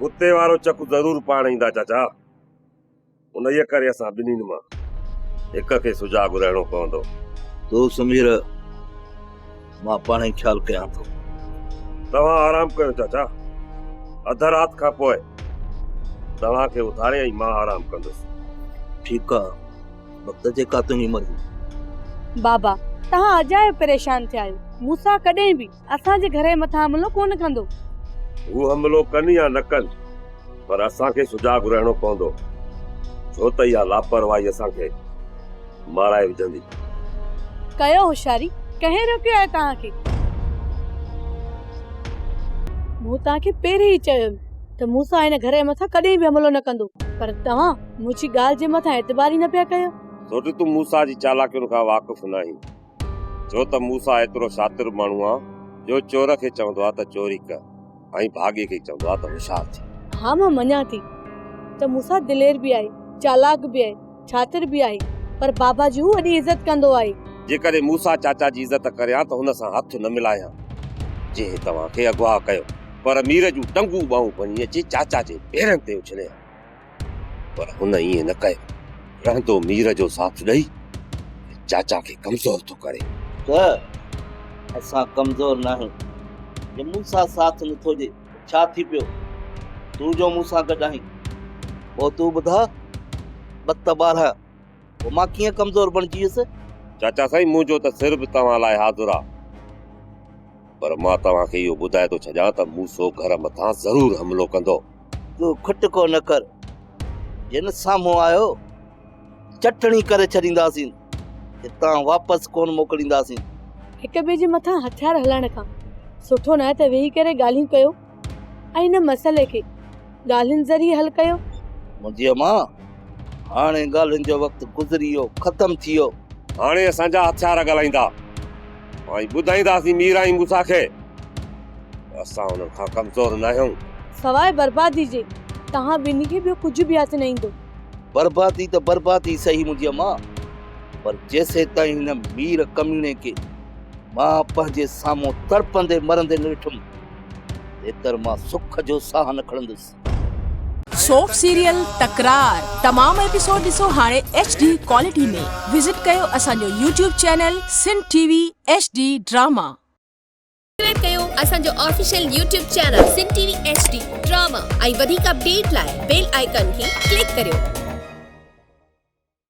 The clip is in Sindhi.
ڪتي وارو چڪ ضرور پاڻ ايندا چاچا. انهيء ڪري اسان ٻنهين مان هڪ کي سجاڳ رهڻو پوندو. تون سمهي رهه، مان پاڻهي خيال ڪيان ٿو. توهان آرام ڪيو چاچا. اڌ رات کان پوء توهان کي اٿاري ۽ مان آرام ڪندس. ٺيڪ آ، وقت جيڪا تنهنجي مرضي. بابا، توهان اجايو پريشان ٿيا آهيو. موسيٰ ڪڏهن به اسان جي گهر جي مٿان حملو ڪونه ڪندو. هو حملو ڪن يا نه ڪن پر اسان کي سجاڳ رهڻو پوندو ڇو ته اها لاپرواهي اسان کي مارائي وجهندي. ڪيو هوشياري، ڪنهن روڪيو آهي توهان کي؟ مون توهان کي پهرين ئي چيو هيم ته مون سان هن گهر جي مٿان ڪڏهن به حملو نه ڪندو پر توهان منهنجي ڳالهه جي مٿان اعتبار ئي نه پيا ڪيو. سوٽ تون موسيٰ جي چالاڪين کان واقف ناهين. ڇو ته موسيٰ ايترو شاطر ماڻهو آ جو چور کي چوندو آ ته چوري ڪر ۽ ڀاڳي کي چوندو آ ته هوشيار ٿي. ها مان مڃان ٿي ته موسيٰ دلير به آهي، چالاڪ به آهي، شاطر به آهي پر بابا جي هو وڏي عزت ڪندو آهي. جيڪڏهن موسيٰ چاچا جي عزت ڪريان ته هن سان هٿ نه ملايان جنهن توهان کي اغوا ڪيو پر مير جون ٽنگون ٻانهون ڀڃي اچي چاچا جي پيرن تي اڇليان. پر هن ائين نه ڪيو. رهندو مير جو ساٿ ڏئي ۽ چاچا کي ڪمزور ٿو ڪري. ته اسان ڪمزور ناهيون. جي مون سان ساٿ نٿو ڏي ته ڇا ٿي پيو؟ تون جو مون سان گڏ آهين. پوء تون ٻڌاء ٻه ته 12 پوء مان ڪيئن ڪمزور بڻجي ويس؟ چاچا سائين منهنجو ته سر به توهان لاء حاضر آ. پر مان توهان کي اهو ٻڌائي ٿو ڇڏيان ته موسو گهر مٿان ضرور حملو ڪندو. تون کٽڪو نه ڪر. جن سامهون آيو، چٽڻي ڪري ڇڏينداسين. هتان واپس ڪونه موڪلينداسين. هڪ ٻئي جي مٿان هٿيار هلائڻ کان سٺو ناهي ته ويهي ڪري ڳالهيون ڪيو ۽ ان مسئلي کي ڳالهين ذريعي حل ڪيو. منهنجي امان، هاڻي ڳالهين جو وقت گذري ويو، ختم ٿي ويو. هاڻي اسان جا هٿيار ڳالهائيندا. ۽ ٻڌائينداسين مير ۽ موسيٰ کي ته اسان انهن کان ڪمزور ناهيون. سواء بربادي جي توهان ٻنهي کي ٻيو ڪجهه به هٿ نه ايندو. بربادي ته بربادي سهي منهنجي امان، پر جيسيتائين هن مير ڪميڻي کي مان پنهنجي سامهون تڙپندي مرندي نه ڏٺم، تيتر مان سک جو ساهه نه کڻندس. سوپ سيريل تڪرار تمام ايپيسوڊ ڏسو هاڻي ايڇ ڊي ڪوالٽي ۾ وزٽ ڪيو اسان جو YouTube channel Sindh T V H D drama. Subscribe ڪيو اسان جو official YouTube channel Sindh T V H D drama ۽ وڌيڪ اپڊيٽ لاء بيل آئيڪان کي ڪلڪ ڪريو.